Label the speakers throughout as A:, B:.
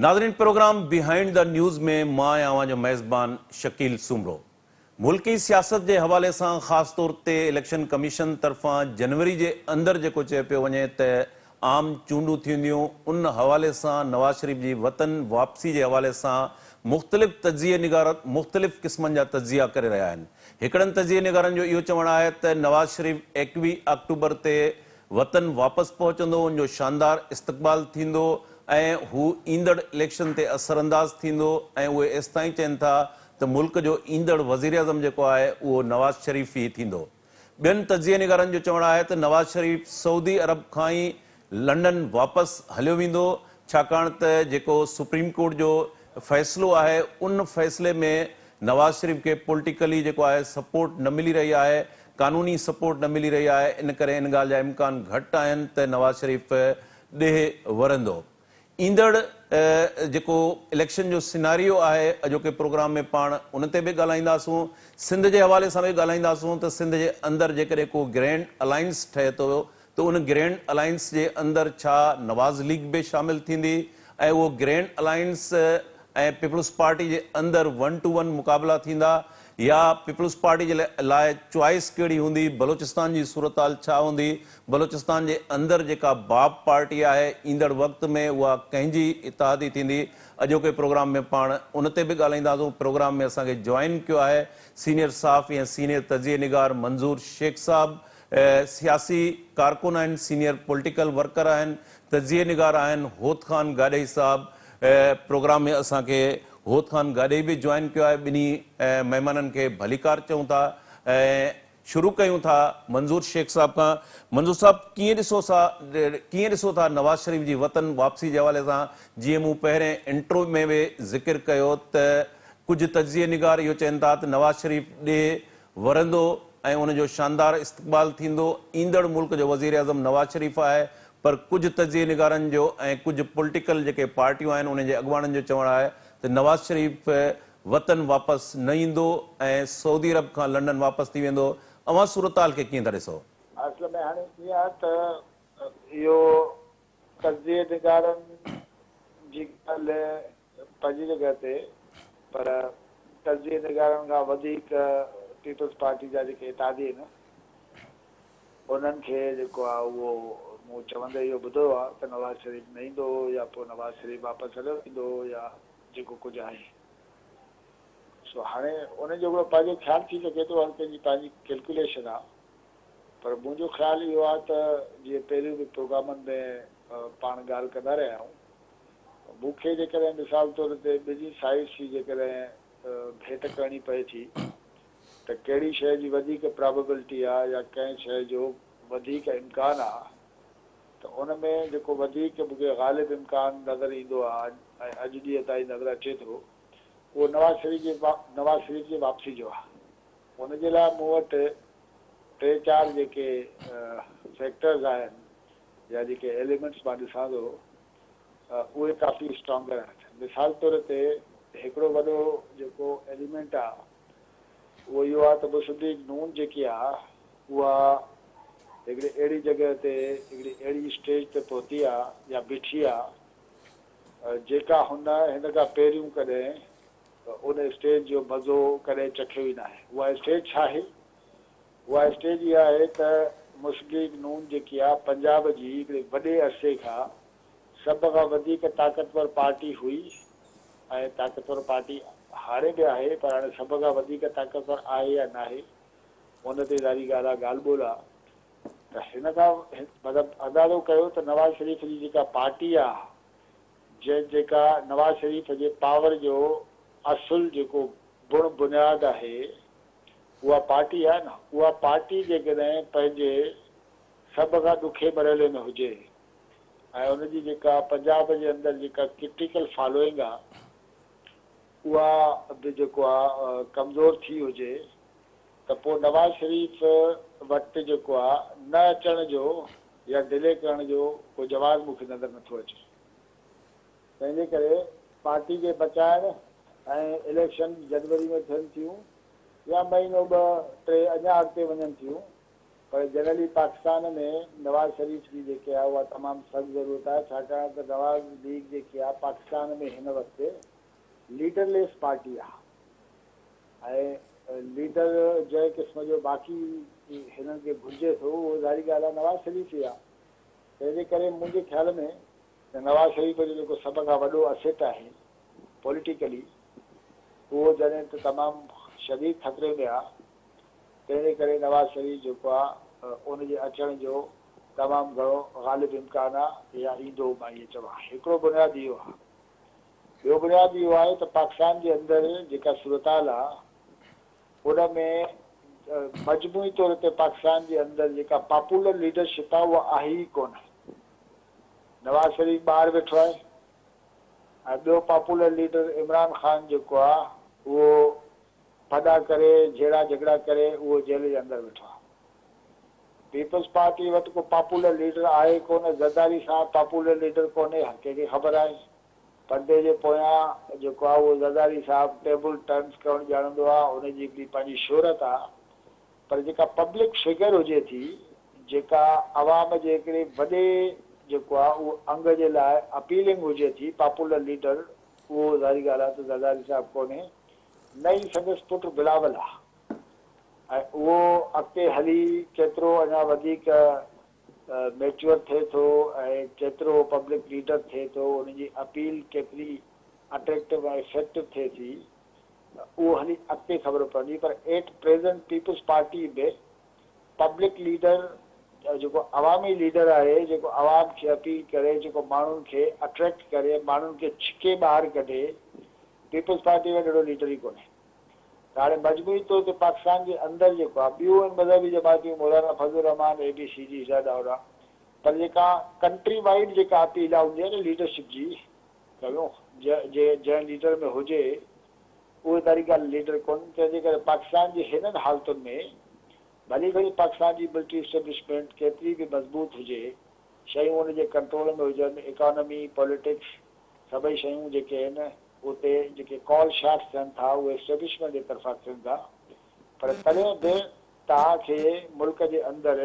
A: ناظرين programme behind the news ۾ مان آهيان اوهان جو ميزبان شڪيل سومرو. ملڪي سياست جي حوالي سان خاص طور تي اليڪشن ڪميشن طرفان جنوري جي اندر جيڪو چيو پيو وڃي ته عام چونڊون ٿينديون ان حوالي سان نواز شريف جي وطن واپسي جي حوالي سان مختلف تجزيه نگار مختلف قسمن جا تجزيا ڪري رهيا آهن. هڪڙن تجزيه نگارن جو اهو چوڻ آهي ته نواز شريف 21 آڪٽوبر تي وطن واپس پهچندو ان جو شاندار استقبال ٿيندو ۽ هو ايندڙ اليڪشن تي اثرانداز ٿيندو ۽ اهي ايستائين چين ٿا ته ملڪ جو ايندڙ وزيراعظم جيڪو آهي اهو نواز شريف ئي ٿيندو. ٻين تجزيه نگارن جو چوڻ آهي ته نواز شريف سعودي عرب کان ئي لنڊن واپس هليو ويندو ڇاڪاڻ ته جيڪو سپريم ڪورٽ جو فيصلو آهي ان فيصلي ۾ نواز شريف کي پوليٽيڪلي جيڪو آهي سپورٽ نه ملي رهي آهي قانوني سپورٽ نه ملي رهي آهي ان ڪري ان ڳالهه جا امڪان گهٽ آهن ته نواز شريف ڏيهه ورندو. ايندڙ جيڪو اليڪشن جو سيناريو آهي اڄوڪي پروگرام ۾ پاڻ ان تي به ڳالهائينداسون سنڌ جي حوالي سان به ڳالهائينداسون ته سنڌ جي اندر جيڪڏهن ڪو گرينڊ الائنس ٺهي ٿو ته ان گرينڊ الائنس جي اندر ڇا نواز ليگ به شامل ٿيندي ۽ اهو گرينڊ الائنس ۽ پيپلز پارٽي جي اندر ون ٽو ون مقابلا ٿيندا يا پيپلز پارٽي جي لاء چوائس ڪهڙي هوندي بلوچستان جي صورتحال ڇا هوندي بلوچستان جي اندر جيڪا باپ پارٽي آهي ايندڙ وقت ۾ اها ڪنهن جي اتحادي ٿيندي اڄوڪي پروگرام ۾ پاڻ ان تي به ڳالهائينداسون پروگرام ۾ اسان کي جوائن ڪيو آهي سينيئر صحافي ۽ سينيئر تجزيي نگار منظور شيخ صاحب سياسي ڪارڪن آهن سينيئر پوليٽيڪل ورڪر آهن تجزيي نگار آهن هوت خان گاڏهي صاحب پروگرام ۾ اسان کي هوت خان گاڏهي به جوائن ڪيو آهي ٻنهي مهمانن کي ڀليڪار چئون ٿا ۽ شروع ڪيون ٿا منظور شيخ صاحب کان منظور صاحب ڪيئن ڏسو سا ڪيئن ڏسو ٿا نواز شريف جي وطن واپسي جي حوالي سان جيئن مون پهرين انٽرو ۾ به ذڪر ڪيو ته ڪجهه تجزيي نگار اهو چين ٿا ته نواز شريف ڏيهه ورندو ۽ ان جو شاندار استقبال ٿيندو ايندڙ ملڪ جو وزيراعظم نواز شريف آهي پر ڪجهه تجزيي نگارن جو ۽ ڪجهه پوليٽيڪل جيڪي پارٽيون آهن انهن جي اڳواڻن جو چوڻ آهي ته نواز شريف وطن واپس نه ايندو ۽ سعودي عرب کان لنڊن واپس ٿي ويندو، اوهان صورتحال کي ڪيئن ٿا ڏسو؟
B: اصل ۾ هاڻي ائين آهي ته اهو تجزيي نگارن جي ڳالهه پنهنجي جڳهه تي پر تجزيي نگارن کان وڌيڪ پيپلز پارٽي جا جيڪي اتحادي آهن انهن کي جيڪو آهي اهو مون چوندي اهو ٻڌو آهي ته نواز شريف نه ايندو يا پوء نواز شريف واپس هليو ويندو يا جيڪو ڪجهه آهي سو هاڻي ان جو هڪڙو پنهنجو خيال ٿي سگهي ٿو هر ڪنهن جي پنهنجي ڪيلڪيوليشن آ پر منهنجو خيال اهو آ ته جيئن پهريون به پروگرامن ۾ پاڻ ڳالهه ڪندا رهيا آهيون مون کي جيڪڏهن مثال طور تي ٻنهي سائيڊس جي جيڪڏهن ڀيٽ ڪرڻي پئي ٿي ته ڪهڙي شيء جي وڌيڪ پرابيبلٽي آ يا ڪنهن شيء جو وڌيڪ امڪان آ ته ان ۾ جيڪو وڌيڪ مون کي غالب امڪان نظر ايندو آ ۽ اڄ ڏينهن تائين نظر اچي ٿو اهو نواز شريف جي نواز شريف جي واپسي جو آ. ان جي لاء مون وٽ ٽي چار جيڪي فيڪٽرز آهن يا جيڪي ايليمينٽس مان ڏسان ٿو اهي ڪافي اسٽرانگر آهن. مثال طور تي هڪڙو وڏو جيڪو ايليمينٽ آ اهو اهو آ ته مسلم ليگ نون جيڪي آ اها هڪڙي اهڙي جڳهه تي هڪڙي اهڙي اسٽيج تي پهتي آ يا بيٺي آ جيڪا هن هن کان پهريون ڪڏهن ان اسٽيج جو مزو ڪڏهن چکيو ئي ناهي. اها اسٽيج ڇا آهي؟ اها اسٽيج اها آهي ته مسلم ليگ نون جيڪي آ پنجاب جي هڪڙي وڏي عرصي کان سڀ کان وڌيڪ طاقتور پارٽي هئي ۽ طاقتور پارٽي هاڻي به آهي پر هاڻي سڀ کان وڌيڪ طاقتور آهي يا ناهي ان تي ظاهري ڳالهه آ ڳالهه ٻولهه آ ته هن کان مطلب اندازو ڪيو ته نواز شريف جي جيڪا پارٽي آ جنهن جيڪا نواز شريف جي پاور جو اصل جيڪو بڻ بنياد آهي اها پارٽي آهي نه اها پارٽي جيڪڏهن پنهنجي سڀ کان ڏکي مرحلي ۾ هجي ۽ ان جي جيڪا پنجاب جي اندر جيڪا ڪرٽيڪل فالوئنگ آ اها به جيڪو آ ڪمزور ٿي هجي ته پوء نواز شريف وٽ جيڪو آ نه اچڻ جو يا ڊلي ڪرڻ جو ڪو جواز مون کي نظر نٿو اچي. تنهن جي ڪري پارٽي کي بچائڻ ۽ اليڪشن جنوري ۾ ٿين ٿيون يا مهينو ٻه ٽي اڃا اڳتي وڃن ٿيون. پر جنرلي پاڪستان ۾ نواز شريف جي جيڪي آهي اها تمام سخت ضرورت آهي، ڇاڪاڻ ته نواز ليگ جيڪي آهي پاڪستان ۾ هن وقت ليڊر ليس پارٽي آهي ۽ ليڊر جنهن قسم جو باقي هنن کي گهرجي ٿو اهو ظاهري ڳالهه آهي نواز شريف ئي آهي. تنهن جي ڪري منهنجي خيال ۾ ته نواز شريف جو جيڪو سڀ کان وڏو اسيٽ آهي پوليٽيڪلي اهو جڏهن ته تمام شديد خطري ۾ آهي، تنهن جي ڪري نواز شريف جيڪو آ ان جي اچڻ جو تمام گهڻو غالب امڪان آ يا ايندو مان ائين چوان. هڪڙو بنياد اهو آ. ٻيو بنياد اهو آهي ته پاڪستان جي اندر جيڪا صورتحال آ ان ۾ مجموعي طور تي پاڪستان جي اندر جيڪا پاپولر ليڊرشپ آ اها آهي ئي ڪونه. نواز شريف ٻاهر ويٺو آهي ۽ ٻيو پاپولر ليڊر عمران خان جيڪو آ اهو ڦڏا ڪري، جهيڙا جهڳڙا ڪري اهو جيل جي اندر ويٺو آهي. پيپلز پارٽي وٽ ڪو پاپولر ليڊر آهي ڪونه، زرداري صاحب پاپولر ليڊر ڪونهي، هر ڪنهن کي خبر آهي. پردي جي پويان جيڪو آهي اهو زرداري صاحب ٽيبل ٽرنس ڪرڻ ڄاڻندو آهي، ان جي هڪڙي پنهنجي شهرت آهي، پر جيڪا پبلڪ فگر هجي ٿي، جيڪا عوام جي هڪڙي وڏي جيڪو آهي اهو انگ جي لاء اپيلنگ هجي ٿي، پاپولر ليڊر، اهو ظاهري ڳالهه آهي ته زرداري صاحب ڪونهي. نه ئي سندس پٽ بلاول آ ۽ اهو اڳتي هلي ڪيترو اڃا وڌيڪ ميچوئر ٿئي ٿو ۽ ڪيترو پبلڪ ليڊر ٿئي ٿو، ان جي اپيل ڪيتري اٽريڪٽو ۽ افيڪٽو ٿئي ٿي، اهو هلي اڳتي خبر پوندي پر ايٽ پريزنٽ پيپلز پارٽي به پبلڪ ليڊر جيڪو عوامي ليڊر آهي، جيڪو عوام کي اپيل ڪري، جيڪو ماڻهن کي اٽريڪٽ ڪري، ماڻهن کي ڇڪي ٻاهر ڪڍي، پيپلز پارٽي وٽ اهڙو ليڊر ئي ڪونهي ته هاڻي مجموعي طور تي پاڪستان جي اندر جيڪو آهي ٻيون آهن مذهبي جماعتون مولانا فضل الرحمان اي بي سي ڊي هيڏا هوڏا پر جيڪا ڪنٽري وائيڊ جيڪا اپيل آهي هوندي آهي نه ليڊرشپ جي جنهن ليڊر ۾ هجي اهي ظاهري ڳالهه ليڊر ڪونهن تنهن جي ڪري پاڪستان جي هنن حالتن ۾ ڀلي کڻي پاڪستان جي ملٽري اسٽيبلشمينٽ ڪيتري به مضبوط هجي شيون ان جي ڪنٽرول ۾ هجن اڪانومي پوليٽڪس سڀئي شيون جيڪي آهن اتي جيڪي ڪال شاٽس ٿين ٿا اهي اسٽيبلشمينٽ جي طرفان ٿين ٿا پر تڏهن به توهان کي ملڪ جي اندر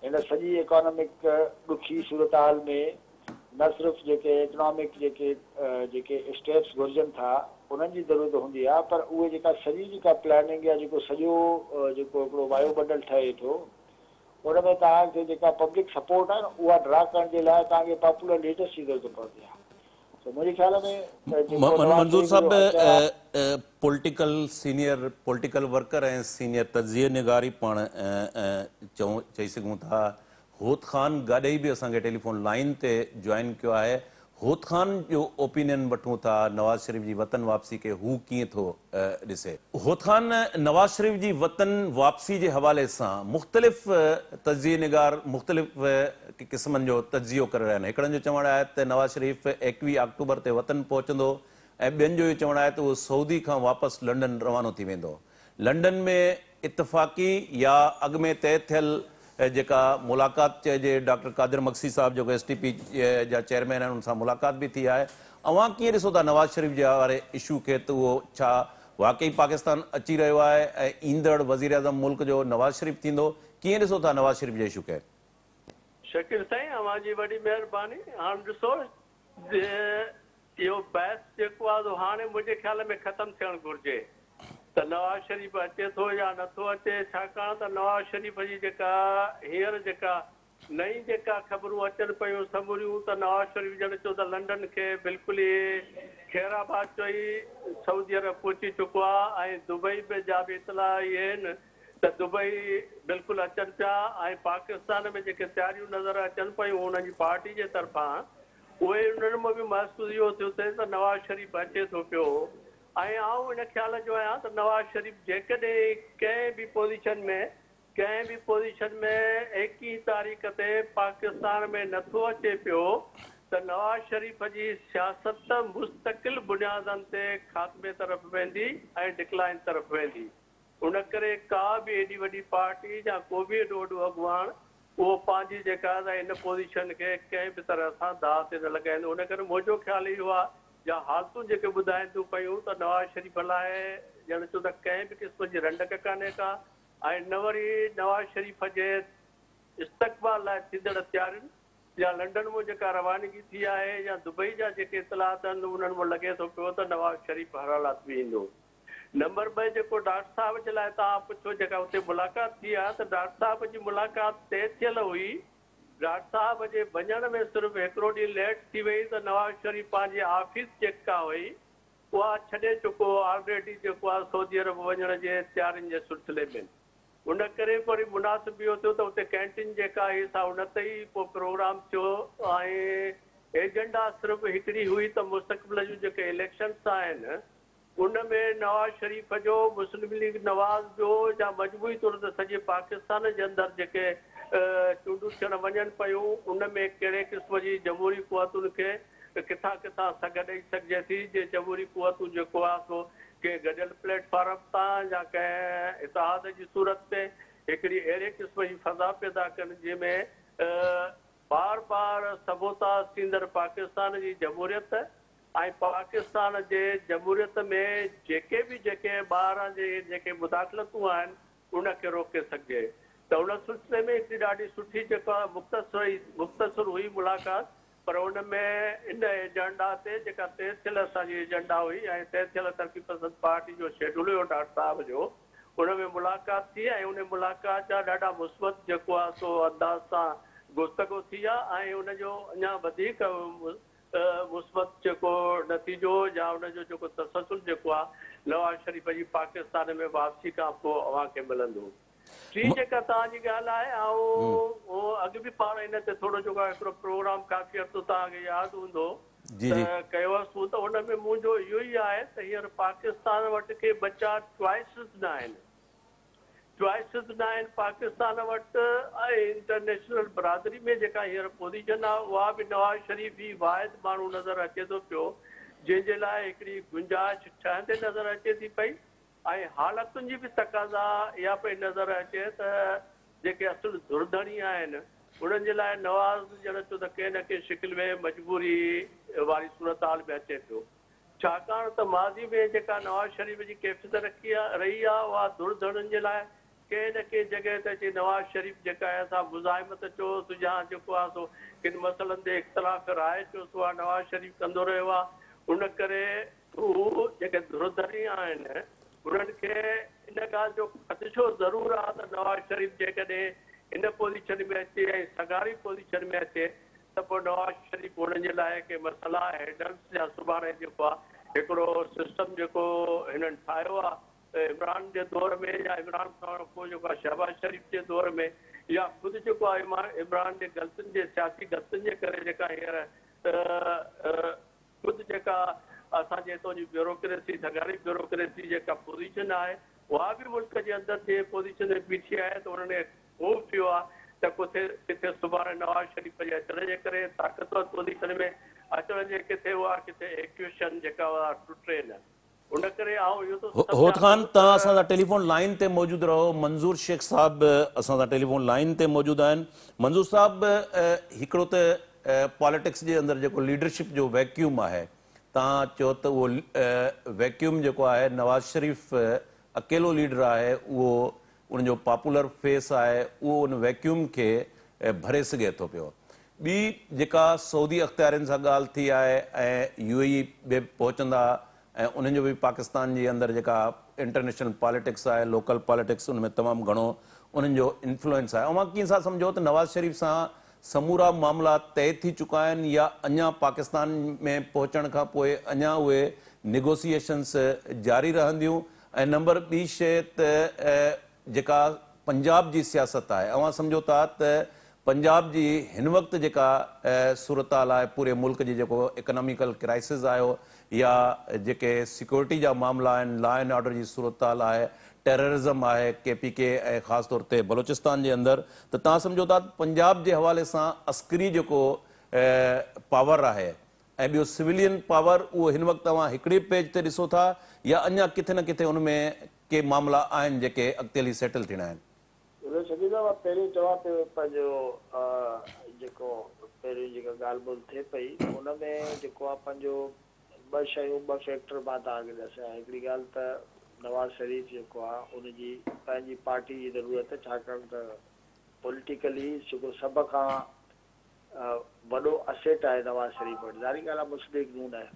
B: هن سڄي اڪانومڪ ڏکي صورتحال ۾ نه صرف جيڪي اڪنامڪ جيڪي جيڪي اسٽيپس گهرجن ٿا انهن جي ضرورت هوندي آهي پر اهي جيڪا سڄي جيڪا پلاننگ يا جيڪو سڄو جيڪو هڪڙو وايو منڊل ٺهي ٿو ان ۾ توهان کي جيڪا پبلڪ سپورٽ آهي نه اها ڊرا ڪرڻ جي لاء توهان کي پاپولر ليڊرس جي ضرورت پوندي آهي سو منهنجي خيال ۾ ته جيڪو نواز
A: منظور
B: شريف
A: صاحب
B: جو اچڻ آهي.
A: Political senior political worker ۽ senior تجزيه نگار ئي پاڻ چئون چئي سگهون ٿا هوت خان گاڏهي به اسان کي ٽيليفون لائين تي جوائن ڪيو آهي هوت خان جو اوپينين وٺون ٿا نواز شريف جي وطن واپسي کي هو ڪيئن ٿو ڏسي. هوت خان نواز شريف جي وطن واپسي جي حوالي سان مختلف تجزيي نگار مختلف قسمن جو تجزيو ڪري رهيا آهن. هڪڙن جو چوڻ آهي ته نواز شريف 21 آڪٽوبر تي وطن پهچندو ۽ ٻين جو اهو چوڻ آهي ته اهو سعودي کان واپس لنڊن روانو ٿي ويندو. لنڊن ۾ اتفاقي يا اڳ ۾ طئي ٿيل جيڪا ملاقات چئجي ڊاڪٽر قادر مگسي صاحب جيڪو ايس ٽي پي جا چيئرمين آهن ان سان ملاقات به ٿي آهي اوهان ڪيئن ڏسو ٿا نواز شريف جي واري اشو کي ته اهو ڇا واقعي پاڪستان اچي رهيو آهي ۽ ايندڙ وزيراعظم ملڪ جو نواز شريف ٿيندو ڪيئن ڏسو ٿا نواز شريف جي اشو کي؟
C: شڪيل سائين اوهان جي وڏي مهرباني هاڻ ڏسو اهو بحث جيڪو آهي سو هاڻي منهنجي خيال ۾ ختم ٿيڻ گهرجي ته نواز شريف اچي ٿو يا نه ٿو اچي ڇاڪاڻ ته نواز شريف جي جيڪا هينئر جيڪا نئين جيڪا خبرون اچن پيون سموريون ته نواز شريف ڄڻ چئو ته لنڊن کي بلڪل ئي خير آباد چئي سعودي عرب پهچي چڪو آهي ۽ دبئي به جا به اطلاع اهي آهن ته دبئي بلڪل اچن پيا ۽ پاڪستان ۾ جيڪي تياريون نظر اچن پيون انهن جي پارٽي جي طرفان اهي انهن مان به محسوس اهو ٿيو ٿئي ته نواز شريف اچي ٿو پيو ۽ آئون ان خيال جو آهيان ته نواز شريف جيڪڏهن ڪنهن به پوزيشن ۾ ڪنهن به پوزيشن ۾ ايڪيهين تاريخ تي پاڪستان ۾ نه ٿو اچي پيو ته نواز شريف جي سياست مستقل بنيادن تي خاتمي طرف ويندي ۽ ڊڪلائن طرف ويندي. ان ڪري ڪا به ايڏي وڏي پارٽي يا ڪو به ايڏو وڏو اڳواڻ اهو پنهنجي جيڪا آهي ان پوزيشن کي ڪنهن به طرح سان داء تي نه لڳائيندو. ان ڪري منهنجو خيال اهو آهي يا حالتون جيڪي ٻڌائين ٿيون پيون ته نواز شريف لاء ڄڻ چئو ته ڪنهن به قسم جي رنڊڪ ڪانهي ڪا ۽ نه وري نواز شريف جي استقبال لاء ٿيندڙ تيارين يا لنڊن مون جيڪا روانگي ٿي آهي يا دبئي جا جيڪي اطلاعات آهن انهن مون لڳي ٿو پيو ته نواز شريف هر حالات ۾ ايندو. نمبر 2 جيڪو ڊاڪٽر صاحب جي لاء توهان پڇيو جيڪا اتي ملاقات ٿي آهي ته ڊاڪٽر صاحب جي ملاقات طئي ٿيل هئي. ڊاڪٽر صاحب جي وڃڻ ۾ صرف هڪڙو ڏينهن ليٽ ٿي وئي ته نواز شريف پنهنجي آفيس جيڪا هئي اها ڇڏي چڪو هو آلريڊي جيڪو آهي سعودي عرب وڃڻ جي تيارين جي سلسلي ۾. ان ڪري وري مناسب اهو ٿيو ته اتي ڪينٽين جيڪا هئي سا ان تي ئي پوء پروگرام ٿيو ۽ ايجنڊا صرف هڪڙي هئي ته مستقبل جون جيڪي اليڪشنس آهن ان ۾ نواز شريف جو، مسلم ليگ نواز جو يا مجموعي طور تي سڄي پاڪستان جي اندر جيڪي چونڊون ٿيڻ وڃن پيون ان ۾ ڪهڙي قسم جي جمهوري قوتن کي ڪٿان ڪٿان سگهه ڏئي سگهجي ٿي، جي جمهوري قوتون جيڪو آهي سو ڪنهن گڏيل پليٽ فارم تان يا ڪنهن اتحاد جي صورت ۾ هڪڙي اهڙي قسم جي فضا پيدا ڪن جنهن ۾ بار بار سبوتاز ٿيندڙ پاڪستان جي جمهوريت ۽ پاڪستان جي جمهوريت ۾ جيڪي به جيڪي ٻاهران جي جيڪي مداخلتون آهن ان کي روڪي سگهجي ته ان سلسلي ۾ هڪڙي ڏاڍي سٺي جيڪا مختصر هئي ملاقات پر ان ۾ ان ايجنڊا تي جيڪا طئي ٿيل اسان جي ايجنڊا هئي ۽ طئي ٿيل ترقي پسند پارٽي جو شيڊول هيو ڊاڪٽر صاحب جو ان ۾ ملاقات ٿي ۽ ان ملاقات جا ڏاڍا مثبت جيڪو آهي سو انداز سان گفتگو ٿي آهي ۽ ان جو اڃا وڌيڪ مثبت جيڪو نتيجو يا ان جو جيڪو تسلسل جيڪو آهي نواز شريف جي پاڪستان ۾ واپسي کان پوء اوهان کي ملندو. ٽين جيڪا توهان جي ڳالهه آهي آئون اڳ به پاڻ ان تي ٿورو جيڪو آهي هڪڙو پروگرام ڪافي عرصو توهان کي ياد هوندو ته ڪيو هوسون ته ان ۾ منهنجو اهو ئي آهي ته هينئر پاڪستان وٽ ڪي ٻه چار چوائسز نه آهن چوائسز نه آهن پاڪستان وٽ ۽ انٽرنيشنل برادري ۾ جيڪا هينئر پوزيشن آهي اها به نواز شريف ئي واحد ماڻهو نظر اچي ٿو پيو جنهن جي لاء هڪڙي گنجائش ٺهندي نظر اچي ٿي پئي ۽ حالتن جي به تقاضا اها پئي نظر اچي ته جيڪي اصل ڌر ڌڻي آهن انهن جي لاء نواز ڄڻ چئو ته ڪنهن نه ڪنهن شڪل ۾ مجبوري واري صورتحال ۾ اچي پيو ڇاڪاڻ ته ماضي ۾ جيڪا نواز شريف جي ڪيفيت رکي رهي آهي اها ڌر ڌڻين جي لاء ڪنهن نه ڪنهن جڳهه تي اچي نواز شريف جيڪا آهي سا مزاحمت چئوس يا جيڪو آهي سو ڪن مسئلن تي اختلاف راء چئوس اها نواز شريف ڪندو رهيو آهي ان ڪري هو جيڪي ڌر ڌڻي آهن انهن کي ان ڳالهه جو خدشو ضرور آهي ته نواز شريف جيڪڏهن ان پوزيشن ۾ اچي ۽ سگهاري پوزيشن ۾ اچي ته پوء نواز شريف انهن جي لاء ڪي مسئلا هيڊلز يا سڀاڻي جيڪو آهي هڪڙو سسٽم جيڪو هنن ٺاهيو آهي عمران جي دور ۾ يا عمران کان پوء جيڪو آهي شهباز شريف جي دور ۾ يا خود جيڪو آهي عمران جي غلطين جي سياسي غلطين جي ڪري جيڪا هينئر خود جيڪا اسان جي هتان جي بيوروڪريسي سگهاري بيوروڪريسي جيڪا پوزيشن آهي اها به ملڪ جي اندر جنهن پوزيشن ۾ بيٺي آهي ته انهن کي خوف ٿيو آهي ته ڪٿي ڪٿي سڀاڻي نواز شريف جي اچڻ جي ڪري طاقتور پوزيشن ۾ اچڻ جي ڪٿي اها ڪٿي ايڪويشن جيڪا اها ٽٽي نه. ان ڪري آئون اهو ٿو سمجهان
A: هوت خان
C: پيو
A: توهان اسان
C: ته.
A: سان ٽيليفون لائين تي موجود رهو منظور شيخ صاحب به اسان سان ٽيليفون لائين تي موجود آهن منظور صاحب هڪڙو ته پاليٽڪس جي اندر جيڪو ليڊرشپ جو ويڪيوم آهي توهان چئو ته اهو ويڪيوم جيڪو آهي نواز شريف اڪيلو ليڊر آهي اهو ان جو پاپولر فيس آهي اهو ان ويڪيوم کي ڀري سگهي ٿو پيو ٻي جيڪا سعودي اختيارين سان ڳالهه ٿي آهي ۽ يو اي اي به پهچندا ۽ انهن جو به پاڪستان جي اندر جيڪا انٽرنيشنل پاليٽڪس آهي لوڪل پاليٽڪس ان ۾ تمام گهڻو انهن جو انفلوئنس آهي اوهان ڪيئن ٿا سمجهو ته نواز شريف سان سمورا معاملا طئي ٿي چڪا آهن يا اڃا پاڪستان ۾ پهچڻ کان پوء اڃا اهي نيگوسيئيشنس جاري رهنديون ۽ نمبر ٻي شيء ته جيڪا پنجاب جي سياست آهي اوهان سمجهو ٿا ته پنجاب جي هن وقت جيڪا صورتحال آهي پوري ملڪ جي جيڪو اڪناميڪل ڪرائسز آيو يا جيڪي سيڪيورٽي جا معاملا آهن لا اينڊ آرڊر جي صورتحال آهي ٽيررزم آهي ڪي پي ڪي ۽ خاص طور تي بلوچستان جي اندر ته توهان سمجهو ٿا ته پنجاب جي حوالي سان عسڪري جيڪو پاور آهي ۽ ٻيو سويلين پاور اهو هن وقت اوهان هڪڙي پيج تي ڏسو ٿا يا اڃا ڪٿي نه ڪٿي ان ۾ ڪي معاملا آهن جيڪي اڳتي هلي سيٽل ٿيڻا آهن.
B: ٻيو شڪيل صاحب مان پهرين چوان پيو پنهنجو جيڪو پهرين جيڪا ڳالهه ٻولهه ٿئي پئي ان ۾ جيڪو آ پنهنجو ٻه شيون ٻه فيڪٽر مان توهان کي ڏسيان هڪڙي ڳالهه ته نواز شريف جيڪو آ ان جي پنهنجي پارٽي جي ضرورت ڇاڪاڻ ته پوليٽيڪلي جيڪو سڀ کان وڏو اسيٽ آهي نواز شريف وٽ ظاهري ڳالهه آ مسلم ليگ نون آهي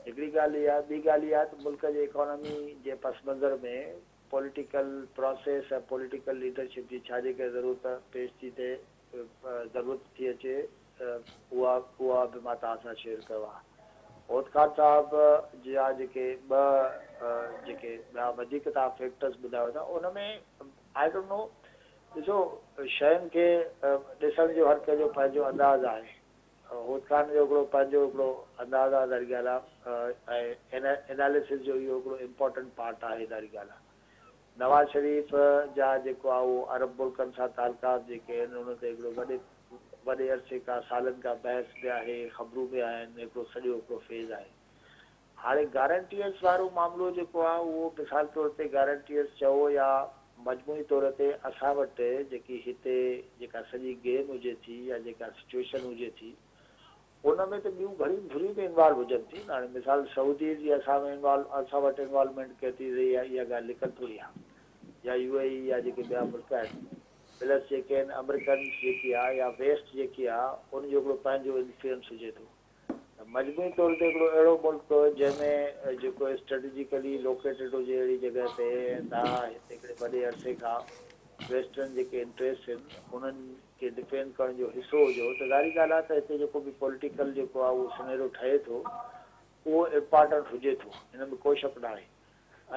B: هڪڙي ڳالهه اها ٻي ڳالهه اها ته ملڪ جي اڪانومي جي پس منظر ۾ پوليٽيڪل پراسيس ۽ پوليٽيڪل ليڊرشپ جي ڇا جي ڪري ضرورت پيش ٿي ٿئي ضرورت ٿي اچي اها اها به مان توهان سان شيئر ڪيو آهي. هوت خان صاحب جا جيڪي ٻه جيڪي ٻيا وڌيڪ توهان فيڪٽرز ٻڌايو ٿا ان ۾ I don't know ڏسو شين کي ڏسڻ جو هر ڪنهن جو پنهنجو انداز آهي. هوت خان جو هڪڙو پنهنجو هڪڙو انداز آهي ظاهري ڳالهه آهي ۽ اناليسس جو اهو هڪڙو امپارٽنٽ پارٽ آهي ظاهري ڳالهه آهي. نواز شريف جا جيڪو آهي اهو عرب ملڪن سان تعلقات جيڪي آهن ان تي هڪڙو وڏي وڏي عرصي کان سالن کان بحث به آهي خبرون به آهن هڪڙو سڄو هڪڙو فيز آهي هاڻي گارنٽيز وارو معاملو جيڪو آهي اهو مثال طور تي گارنٽيز چئو يا مجموعي طور تي اسان وٽ جيڪي هتي جيڪا سڄي گيم هجي ٿي يا جيڪا سچوئيشن هجي ٿي ان ۾ ته ٻيون گهڻيون ڌريون به انوالو هجن ٿيون نه هاڻي مثال سعودي جي اسان ۾ انوالو اسان وٽ انوالومينٽ ڪيتري رهي آهي اها ڳالهه لڪل ٿوري آهي يا يو اي اي يا جيڪي ٻيا ملڪ آهن پلس جيڪي آهن آمريڪنس جيڪي آهي يا ويسٽ جيڪي آهي ان جو هڪڙو پنهنجو انفلوئنس هجي ٿو ته مجموعي طور تي هڪڙو اهڙو ملڪ جنهن ۾ جيڪو اسٽريٽجيڪلي لوڪيٽيڊ هجي اهڙي جڳهه تي ۽ توهان هتي هڪڙي وڏي عرصي کان ويسٽرن جيڪي انٽريسٽ آهن انهن کي ڊفينڊ ڪرڻ جو حصو هجو ته ظاهري ڳالهه آهي ته هتي جيڪو به پوليٽيڪل جيڪو آهي اهو سنيرو ٺهي ٿو اهو امپارٽنٽ هجي ٿو ان ۾ ڪو شڪ ناهي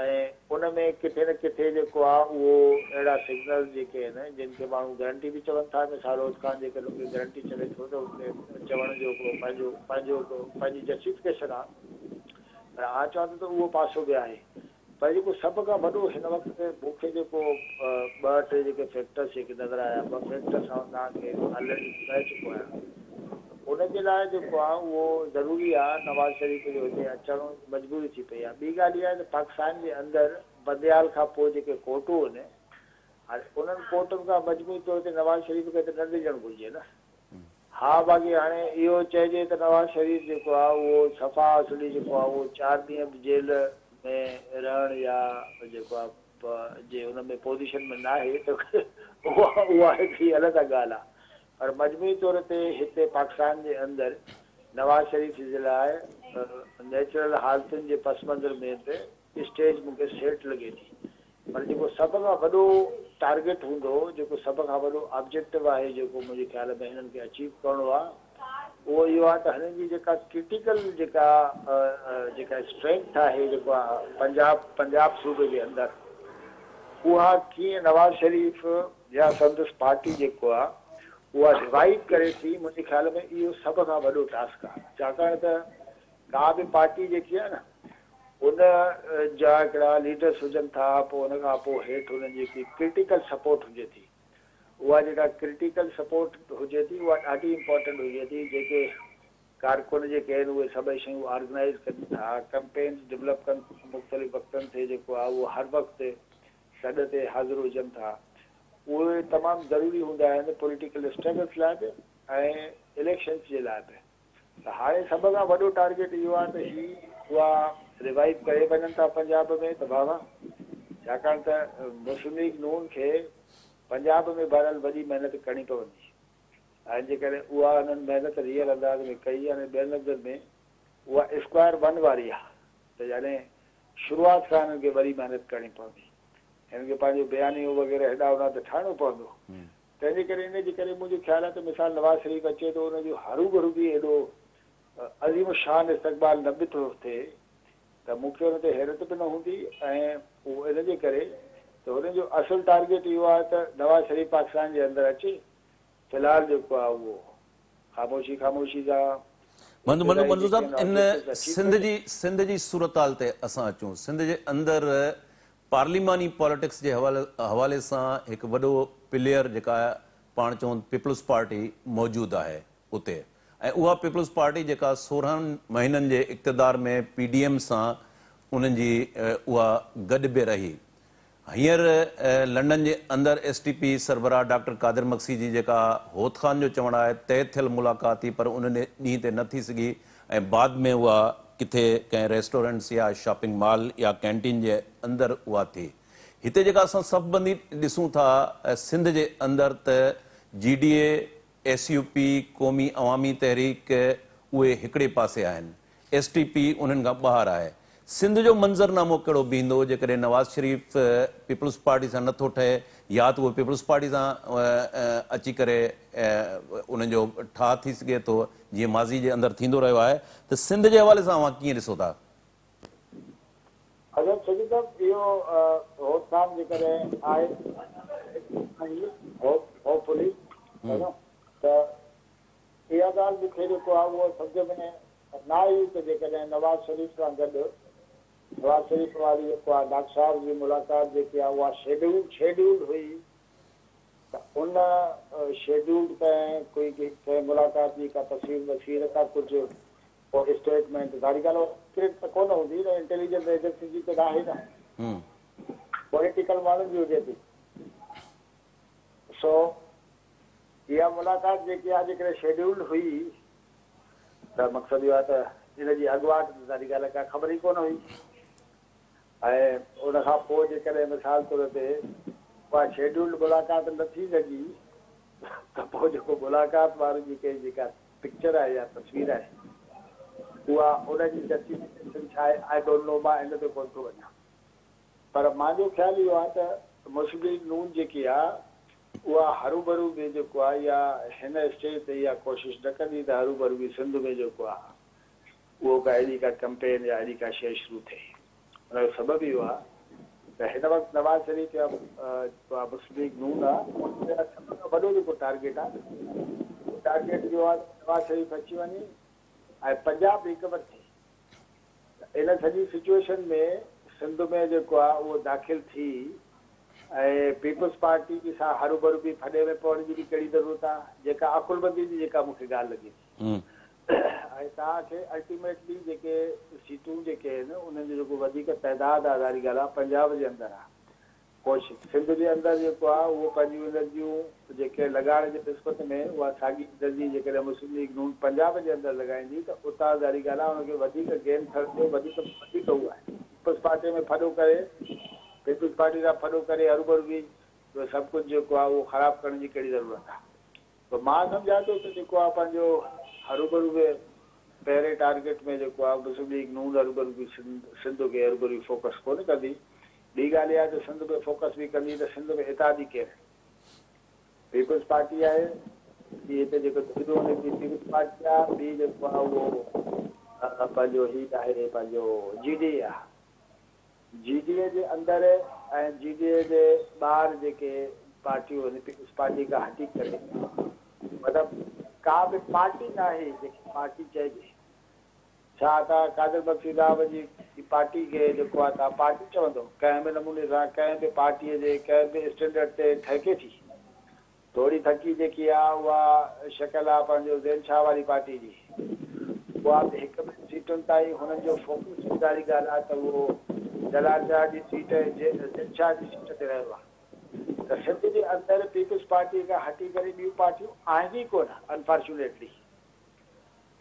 B: ۽ ان ۾ ڪٿي نه ڪٿي جيڪو آهي اهو اهڙا سگنلز جيڪي آهن جن کي ماڻهو گرنٽي به چون ٿا مثال هوت خان جيڪڏهن ان کي گرنٽي چوي ٿو ته ان کي چوڻ جو هڪڙو پنهنجو پنهنجو هڪڙو پنهنجي جسٽيفڪيشن آهي پر آء چوان ٿو ته اهو پاسو به آهي پر جيڪو سڀ کان وڏو هن وقت مون کي جيڪو ٻه ٽي جيڪي فيڪٽرس جيڪي نظر آيا ٻه فيڪٽرس آئون توهان کي آلريڊي ٻڌائي چڪو آهيان ان جي لاء جيڪو آهي اهو ضروري آهي نواز شريف جو هتي اچڻ مجبوري ٿي پئي آهي ٻي ڳالهه اها آهي ته پاڪستان جي اندر بنديال کان پوء جيڪي ڪورٽون آهن هاڻي انهن ڪورٽن کان مجموعي طور تي نواز شريف کي ته نه ڊڄڻ گهرجي نه. ها باقي هاڻي اهو چئجي ته نواز شريف جيڪو آهي اهو صفا اصلي جيڪو آهي اهو چار ڏينهن به جيل ۾ رهڻ يا جيڪو آهي جي ان ۾ پوزيشن ۾ ناهي ته اها اها هڪڙي علحده ڳالهه آهي پر مجموعي طور تي هتي پاڪستان جي اندر نواز شريف جي لاء نيچرل حالتن جي پس منظر ۾ به اسٽيج مون کي سيٽ لڳي ٿي پر جيڪو سڀ کان وڏو ٽارگيٽ هوندو، جيڪو سڀ کان وڏو آبجيڪٽو آهي جيڪو منهنجي خيال ۾ هنن کي اچيو ڪرڻو آهي اهو اهو آهي ته هنن جي جيڪا ڪرٽيڪل جيڪا جيڪا اسٽرينٿ آهي جيڪو پنجاب پنجاب صوبي جي اندر اها ڪيئن نواز شريف يا سندس پارٽي جيڪو آهي اها ريوائيو ڪري ٿي منهنجي خيال ۾ اهو سڀ کان وڏو ٽاسڪ آهي ڇاڪاڻ ته ڪا به پارٽي جيڪي آهي نه ان جا هڪڙا ليڊرس هجن ٿا پوء ان کان پوء هيٺ انهن جي هڪڙي ڪرٽيڪل سپورٽ هجي ٿي اها جيڪا ڪرٽيڪل سپورٽ هجي ٿي اها ڏاڍي امپارٽنٽ هجي ٿي جيڪي ڪارڪن جيڪي آهن اهي سڀئي شيون آرگنائيز ڪن ٿا ڪمپينز ڊولپ ڪن ٿا مختلف وقتن تي جيڪو آهي اهو هر وقت سڏ تي حاضر هجن ٿا اهي تمام ضروري هوندا آهن پوليٽيڪل اسٽرگلس لاء به ۽ اليڪشنس جي لاء به. ته هاڻي سڀ کان وڏو ٽارگيٽ اهو آهي ته هي اها ريوائيو ڪري وڃن ٿا پنجاب ۾ ته واهه واهه ڇاڪاڻ ته مسلم ليگ نون کي پنجاب ۾ بهرحال وڏي محنت ڪرڻي پوندي ۽ جيڪڏهن اها هنن محنت ريئل انداز ۾ ڪئي يعني ٻين لفظن ۾ اها اسڪوائر ون واري آهي ته يعني شروعات کان هنن کي وڏي محنت ڪرڻي پوندي هنن کي پنهنجو بيانيو وغيره هيڏانهن هوڏانهن ته ٺاهڻو پوندو تنهن جي ڪري ان جي ڪري منهنجو خيال آهي ته مثال نواز شريف اچي ٿو ان جو هروڀرو به ايڏو عظيم الشان استقبال نه به ٿو ٿئي ته مون کي ان تي حيرت به نه هوندي ۽ اهو ان جي ڪري ته هن جو اصل ٽارگيٽ اهو آهي ته نواز شريف پاڪستان جي اندر اچي في الحال جيڪو آهي اهو خاموشي خاموشي سان
A: منظور منظور صاحب ان سنڌ جي سنڌ جي صورتحال تي اسان اچون سنڌ جي اندر پارليماني پاليٽڪس جي حوالي سان هڪ وڏو پليئر جيڪا پاڻ چئون پيپلز پارٽي موجود آهي اتي ۽ اها پيپلز پارٽي جيڪا 16 مهينن جي اقتدار ۾ پي ڊي ايم سان انهن جي اها گڏ به رهي هينئر لنڊن جي اندر ايس ٽي پي سربراهه ڊاڪٽر قادر مگسي جي جيڪا هوت خان جو چوڻ آهي طئي ٿيل ملاقات هئي پر ان ڏينهن تي نه ٿي سگهي ۽ بعد ۾ اها ڪٿي ڪنهن ريسٽورنٽس يا شاپنگ مال يا ڪينٽين جي اندر اها ٿي. هتي جيڪا اسان صف بندي ڏسون ٿا سنڌ جي اندر ته G D A, S U P, Qaumi Awami Tehreek اهي هڪڙي پاسي آهن، ايس ٽي پي انهن کان ٻاهر آهي. سنڌ جو منظرنامو ڪهڙو بيهندو جيڪڏهن نواز شريف پيپلز پارٽي سان نٿو ٺهي يا ته اهو پيپلز پارٽي سان اچي ڪري انهن جو ٺاهه ٿي سگهي ٿو جيئن ماضي جي اندر ٿيندو رهيو آهي ته سنڌ جي حوالي سان اوهان ڪيئن ڏسو ٿا؟
B: حضرت شڪيل صاحب اهو هوت خان جيڪڏهن آهي هوپ فلي ته اها ڳالهه مون کي جيڪو آهي اهو سمجهه ۾ نه آئي ته جيڪڏهن نواز شريف سان گڏ نواز شريف واري جيڪو آهي ڊاڪٽر صاحب جي ملاقات جيڪي آهي اها شيڊول شيڊولڊ هئي ته ان شيڊولڊ ڪنهن ڪوئي ڪنهن ملاقات جي ڪا تصوير وصوير ڪا ڪجهه ڪو اسٽيٽمينٽ ظاهري ڳالهه اها سيڪريٽ ته ڪونه هوندي نه انٽيليجنس ايجنسي جي ته ناهي نه پوليٽيڪل ماڻهن جي هجي ٿي سو اها ملاقات جيڪي آهي جيڪڏهن شيڊيولڊ هئي ته مقصد اهو آهي ته ان جي اڳواٽ ته ظاهري ڳالهه آهي ڪا خبر ئي ڪونه هئي ۽ ان کان پوء جيڪڏهن مثال طور تي اها شيڊيولڊ ملاقات نه ٿي سگهي ته پوء جيڪو ملاقات واري جيڪي جيڪا پڪچر آهي يا تصوير آهي اها ان جي جسٽيفڪيشن ڇا آهي I don't know مان ان تي ڪونه ٿو وڃان پر مانجو خيال اهو آهي ته مسلم ليگ نون جيڪي آهي اها هروڀرو به جيڪو آهي يا هن اسٽيج تي اها ڪوشش نه ڪندي ته هروڀرو به سنڌ ۾ جيڪو آهي اهو ڪا اهڙي ڪا ڪمپين يا اهڙي ڪا شيء شروع ٿئي. ان جو سبب اهو آهي ته هن وقت نواز شريف يا جيڪو آهي مسلم ليگ نون آهي ان جو سڀ کان وڏو جيڪو ٽارگيٽ آهي اهو ٽارگيٽ اهو آهي ته نواز شريف اچي وڃي ۽ پنجاب ريڪور ٿئي. ته ان سڄي سچوئيشن ۾ سنڌ ۾ جيڪو آهي اهو داخل ٿي ۽ پيپلز پارٽي سان هروڀرو به ڦڏي ۾ پوڻ جي به ڪهڙي ضرورت آهي جيڪا عقلمندي جي جيڪا مون کي ڳالهه لڳي ٿي ۽ توهان کي الٽيميٽلي جيڪي سيٽون جيڪي آهن انهن جو جيڪو وڌيڪ تعداد آهي ظاهري ڳالهه آهي پنجاب جي اندر آهي ڪوشش سنڌ جي اندر جيڪو آهي اهو پنهنجون انرجيون جيڪي لڳائڻ جي نسبت ۾ اها ساڳي انرجي جيڪڏهن مسلم ليگ نون پنجاب جي اندر لڳائيندي ته اتان ظاهري ڳالهه آهي ان کي وڌيڪ گين ٿيڻ جو وڌيڪ وڌيڪ هو آهي. پيپلز پارٽي ۾ ڦڏو ڪري پيپلز پارٽي سان ڦڏو ڪري هروڀرو به اهو سڀ ڪجهه جيڪو آهي اهو خراب ڪرڻ جي ڪهڙي ضرورت آهي ته مان سمجهان ٿو ته جيڪو آهي پنهنجو هروڀرو به پهرين ٽارگيٽ ۾ جيڪو آهي مسلم ليگ نون هروڀرو به سنڌ کي هروڀرو فوڪس ڪونه ڪندي. ٻي ڳالهه اها ته سنڌ ۾ فوڪس به ڪندي ته سنڌ ۾ اتحادي ڪير آهن؟ پيپلز پارٽي آهي، ٻي هتي جيڪو ڌريون آهن هڪڙي پيپلز پارٽي آهي، ٻي جيڪو آهي اهو پنهنجو هي آهي پنهنجو جي ڊي اي آهي. جي ڊي اي جي اندر ۽ جي ڊي اي جي ٻاهر جيڪي پارٽيون آهن پيپلز پارٽي کان هٽي ڪري مطلب ڪا به پارٽي ناهي جيڪي پارٽي چئجي. ڇا توهان قادر بخش صاحب جي پارٽي کي جيڪو آهي توهان پارٽي چوندو؟ ڪنهن به نموني سان ڪنهن به پارٽيء جي ڪنهن به اسٽينڊرڊ تي ٺهڪي ٿي. ٿوري ٿڪي جيڪي آهي اها شڪل آهي پنهنجو زين شاهه واري پارٽي جي. اها به هڪ ٻن سيٽن تائين هنن جو فوڪس به ظاهري ڳالهه آهي ته اهو جلال شاهه جي سيٽ ۽ زين شاهه جي سيٽ تي رهيو آهي ته سنڌ جي اندر پيپلز پارٽيء کان هٽي ڪري ٻيون پارٽيون آهن ئي ڪونه انفارچونيٽلي.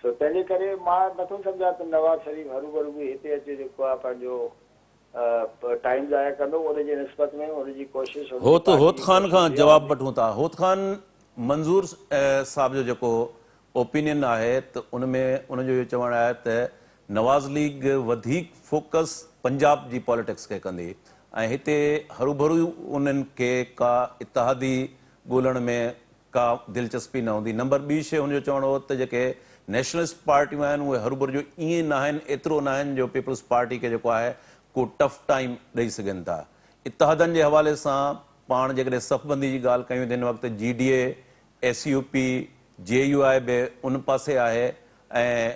B: سو تنهن جي ڪري مان نٿو سمجهان ته نواز شريف هروڀرو به هتي اچي جيڪو آهي پنهنجو ٽائيم ضايع ڪندو ان جي نسبت ۾ ان جي ڪوشش ان جي
A: هوت
B: پارٽي
A: هوت
B: جي
A: خان
B: ڪوشش
A: کان
B: اها
A: جواب
B: هوندي.
A: وٺون ٿا. هوت خان منظور صاحب جو جيڪو اوپينين آهي ته ان ۾ ان جو اهو چوڻ آهي ته نواز ليگ وڌيڪ فوڪس پنجاب جي پاليٽڪس کي ڪندي ۽ هتي هروڀرو انهن کي ڪا اتحادي ڳولڻ ۾ ڪا دلچسپي نه هوندي. نمبر ٻي شيء هن جو چوڻ هو ته جيڪي نيشنلسٽ پارٽيون آهن اهي هروڀرو جو ائين ناهن ايترو ناهن جو پيپلز پارٽي کي جيڪو آهي ڪو ٽف ٽائيم ڏئي سگهن ٿا. اتحادن جي حوالي سان پاڻ جيڪڏهن صف بندي جي ڳالهه ڪيون ته هن وقت جي D A, S U P, J U آء به ان پاسي آهي ۽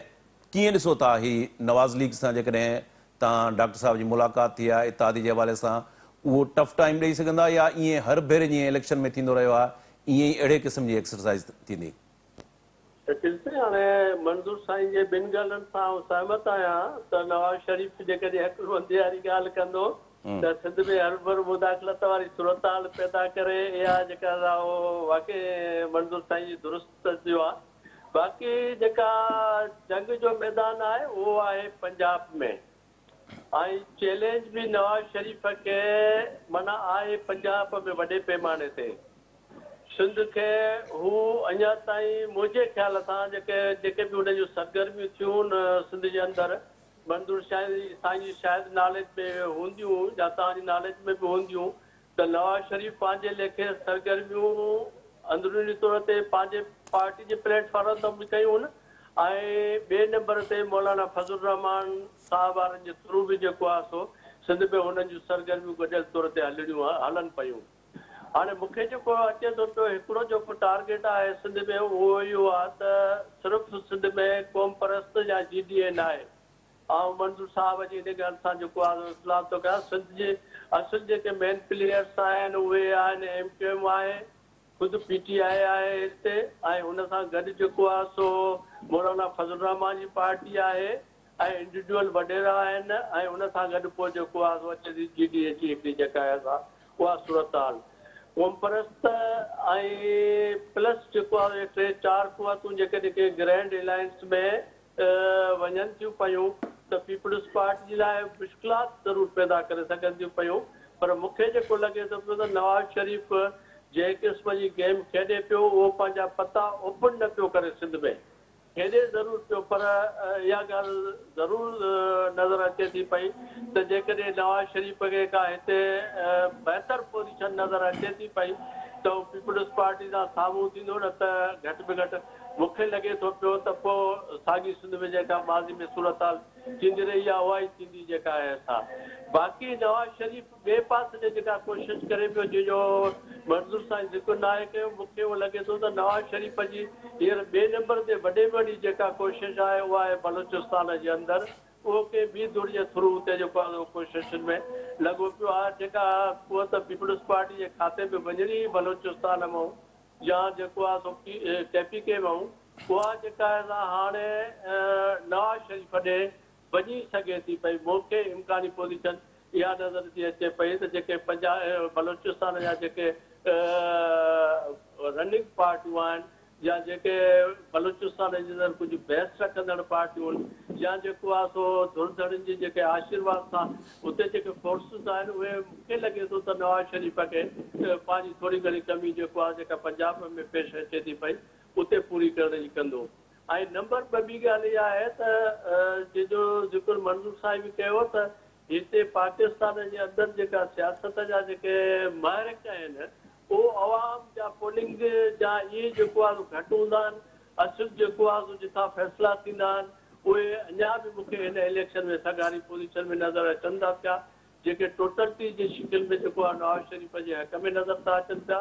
A: ڪيئن ڏسو ٿا هي نواز ليگ سان جيڪڏهن تان ڊاڪٽر صاحب جي ملاقات ٿي آهي اتحادي جي حوالي سان اهو ٽف ٽائيم ڏئي سگهندا يا ائين هر ڀيري جيئن اليڪشن ۾ ٿيندو رهيو آهي ائين ئي اهڙي قسم جي ايڪسرسائيز ٿيندي؟
C: شڪيل سائين هاڻي منظور سائين جي ٻن ڳالهين سان آئون سهمت آهيان ته نواز شريف جيڪڏهن عقلمندي واري ڳالهه ڪندو ته سنڌ ۾ هروڀرو مداخلت واري صورتحال پيدا ڪري اها جيڪا اهو واقعي منظور سائين جي درست تجزيو آهي. باقي جيڪا جنگ جو ميدان آهي اهو آهي پنجاب ۾ ۽ چئلينج به نواز شريف کي معنيٰ آهي پنجاب ۾ وڏي پيماني تي. سنڌ کي هو اڃا تائين منهنجي خيال سان جيڪي جيڪي به هن جون سرگرميون ٿيون سنڌ جي اندر منظور سائين جي شايد ناليج ۾ هونديون يا توهان جي ناليج ۾ به هونديون ته نواز شريف پنهنجي ليکي سرگرميون اندروني طور تي پنهنجي پارٽي جي پليٽ فارم تان به ڪيون ۽ ٻئي نمبر تي مولانا فضل الرحمان صاحب وارن جي ٿرو به جيڪو آهي سو سنڌ ۾ هنن جون سرگرميون گڏيل طور تي هلڻيون هلن پيون. هاڻي مون کي جيڪو اچي ٿو پيو هڪڙو جيڪو ٽارگيٽ آهي سنڌ ۾ اهو اهو آهي ته صرف سنڌ ۾ قومپرست يا جي ڊي اي ناهي. آئون منظور صاحب جي ان ڳالهه سان جيڪو آهي اختلاف ٿو ڪيان سنڌ جي اصل جيڪي مين پليئرس آهن اهي آهن ايم ڪيو ايم آهي خود پي ٽي آء آهي هتي ۽ ان سان گڏ جيڪو آهي سو مولانا فضل الرحمان جي پارٽي آهي ۽ انڊيوڊيول وڏيرا آهن ۽ ان سان گڏ پوء جيڪو آهي سو اچي ٿي جي ڊي اي جي هڪڙي جيڪا آهي سا اها صورتحال قومپرست ۽ پلس جيڪو آهي اهي ٽي چار قوتون جيڪڏهن ڪنهن گرينڊ الائنس ۾ وڃن ٿيون پيون ته پيپلز پارٽي جي لاء مشڪلات ضرور پيدا ڪري سگهن ٿيون پيون پر مون کي جيڪو لڳي ٿو پيو ته نواز شريف جنهن قسم جي گيم کيڏي پيو اهو پنهنجا پتا اوپن نه پيو ڪري سنڌ ۾ کيڏي ضرور پيو پر اها ڳالهه ضرور نظر اچي ٿي پئي ته جيڪڏهن نواز شريف کي ڪا هتي بهتر پوزيشن نظر اچي ٿي پئي ته هو پيپلز پارٽي سان سامهون ٿيندو نه ته گهٽ ۾ گهٽ مون کي لڳي ٿو پيو ته پوء ساڳي سنڌ ۾ جيڪا ماضي ۾ صورتحال ٿيندي رهي آهي اها ئي ٿيندي جيڪا آهي سا باقي نواز شريف ٻئي پاسي تي جيڪا ڪوشش ڪري پيو جنهن جو منظور سائين ذڪر ناهي ڪيو مون کي اهو لڳي ٿو ته نواز شريف جي هينئر ٻئي نمبر تي وڏي ۾ وڏي جيڪا ڪوشش آهي اها آهي بلوچستان جي اندر اهو ڪنهن ٻي ڌر جي ٿرو اتي جيڪو آهي اهو ڪوششن ۾ لڳو پيو آهي جيڪا قوت پيپلز پارٽي جي کاتي ۾ وڃڻي هئي بلوچستان مان يا جيڪو آهي سو ڪي پي ڪي مان اها جيڪا آهي سا هاڻي نواز شريف ڏي وڃي سگهي ٿي پئي. مون کي امڪاني پوزيشن اها نظر ٿي اچي پئي ته جيڪي پنجاب بلوچستان جا جيڪي رننگ پارٽيون آهن يا جيڪي بلوچستان جي اندر ڪجهه بيس رکندڙ پارٽيون آهن يا جيڪو آهي سو ڌر ڌڙين جي جيڪي آشيرواد سان اتي جيڪي فورسز آهن اهي مون کي لڳي ٿو ته نواز شريف کي پنهنجي ٿوري گهڻي ڪمي جيڪو آهي جيڪا پنجاب ۾ پيش اچي ٿي پئي اتي پوري ڪرڻ جي ڪندو. ۽ نمبر ٻه ٻي ڳالهه اها آهي ته جنهن جو ذڪر منظور صاحب به ڪيو ته هتي پاڪستان جي اندر جيڪا سياست جا جيڪي محرڪ آهن اهو عوام جا پولنگ جا اهي جيڪو آهي سو گهٽ هوندا آهن اصل جيڪو آهي سو جتان فيصلا ٿيندا آهن اهي اڃا به مون کي هن اليڪشن ۾ سگهاري پوزيشن ۾ نظر اچن ٿا پيا جيڪي ٽوٽل ٽي جي شڪل ۾ جيڪو آهي نواز شريف جي حق ۾ نظر ٿا اچن پيا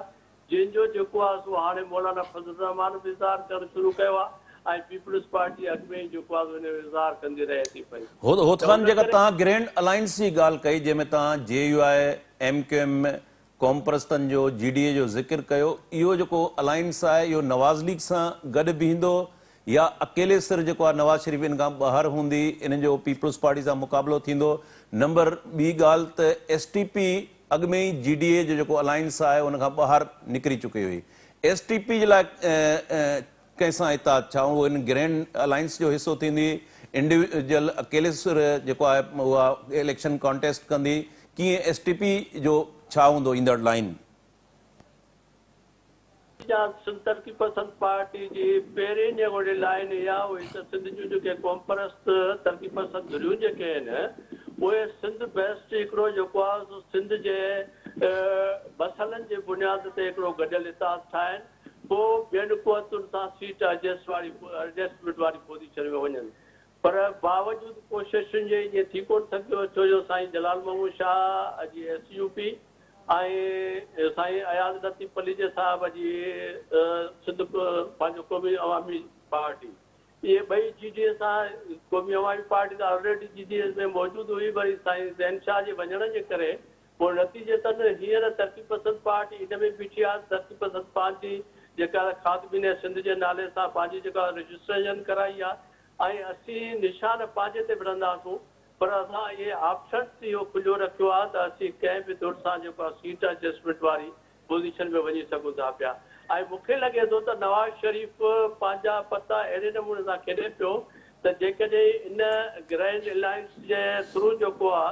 C: جنهن جو جيڪو آهي سو هاڻي مولانا فضل الرحمان به اظهار ڪرڻ شروع ڪيو آهي ۽ پيپلز پارٽي اڳ ۾ ئي جيڪو آهي سو ان جو اظهار ڪندي رهي ٿي پئي.
A: هوت
C: ته
A: خان
C: ان
A: جيڪا
C: ڪري.
A: توهان گرينڊ الائنس جي ڳالهه ڪئي جنهن ۾ توهان جي يو آء، ايم ڪيو ايم، قومپرستن جو، جي ڊي اي جو ذڪر ڪيو اهو جيڪو الائنس آهي اهو نواز ليگ سان گڏ بيهندو يا اڪيلي سر جيڪو آهي نواز شريف ان کان ٻاهر هوندي ان جو پيپلز پارٽي سان مقابلو ٿيندو نمبر ٻي ڳالهه ته ايس ٽي پي اڳ ۾ ئي جي ڊي اي جو جيڪو الائنس آهي ان کان ٻاهر نڪري چڪي هئي. ايس ٽي پي جي لاء ڪنهن سان اتحاد؟ ڇا اهو ان گرينڊ الائنس جو حصو ٿيندي؟ انڊيويجوئل اڪيلي سر جيڪو آهي اها اليڪشن ڪانٽيسٽ ڪندي؟ ڪيئن ايس ٽي پي جو ڇا هوندو ايندڙ لائين؟
C: جا سنڌ ترقي پسند پارٽي جي پهرين وڏي لائين اها هئي ته سنڌ جون جيڪي قومپرست ترقي پسند ڌريون جيڪي آهن اهي سنڌ بيسٽ هڪڙو جيڪو آهي سو سنڌ جي مسئلن جي بنياد تي هڪڙو گڏيل اتحاد ٺاهين پوء ٻين قوتن سان سيٽ ايڊجسٽ واري ايڊجسٽمينٽ واري پوزيشن ۾ وڃن پر باوجود ڪوششن جي ائين ٿي ڪونه سگهيو ڇو جو سائين جلال محمود شاهه جي ايس يو پي ۽ سائين اياز لطيف پليجي صاحب جي سنڌ پنهنجو قومي عوامي پارٽي اهي ٻئي جي ڊي اي سان قومي عوامي پارٽي ته آلريڊي جي ڊي اي ۾ موجود هئي وري سائين زين شاهه جي وڃڻ جي ڪري پوء نتيجتن هينئر ترقي پسند پارٽي ان ۾ بيٺي آهي ته ترقي پسند پنهنجي جيڪا خادمين سنڌ جي نالي سان پنهنجي جيڪا رجسٽريشن ڪرائي آهي ۽ اسين نشان پنهنجي تي وڙهنداسون پر اسان اهي آپشنس اهو کليو رکيو آهي ته اسين ڪنهن به ڌر سان جيڪو آهي سيٽ ايڊجسٽمينٽ واري پوزيشن ۾ وڃي سگهون ٿا پيا. ۽ مون کي لڳي ٿو ته نواز شريف پنهنجا پتا اهڙي نموني سان کيڏي پيو ته جيڪڏهن ان گرينڊ الائنس جي ٿرو جيڪو آ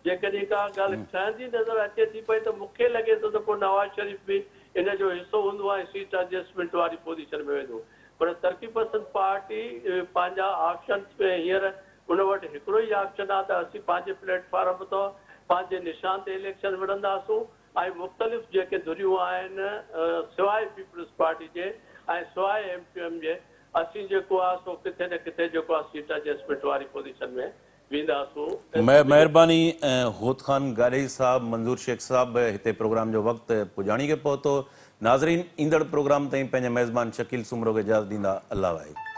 C: جيڪڏهن ڪا ڳالهه ٺهندي نظر اچي ٿي پئي ته مون کي لڳي ٿو ته پوء نواز شريف به ان جو حصو هوندو ۽ سيٽ ايڊجسٽمينٽ واري پوزيشن ۾ ويندو پر ترقي پسند پارٽي پنهنجا آپشنس ۾ هينئر ان وٽ هڪڙو ئي آپشن آ ته اسين پنهنجي پليٽ فارم تان پنهنجي نشان تي اليڪشن وڙهنداسون ۽ مختلف جيڪي ڌريون آهن سواء پيپلز پارٽي جي ۽ سواء ايم ڪيو ايم جي اسين جيڪو آ سو ڪٿي نه ڪٿي جيڪو آ سيٽ ايڊجسٽمينٽ واري پوزيشن ۾ وينداسون.
A: مهرباني هوت خان گاڏهي صاحب منظور شيخ صاحب هتي پروگرام جو وقت پڄاڻي کي پهتو ناظرين ايندڙ پروگرام تائين پنهنجي ميزبان شڪيل سومرو کي اجازت ڏيندا الله واهي.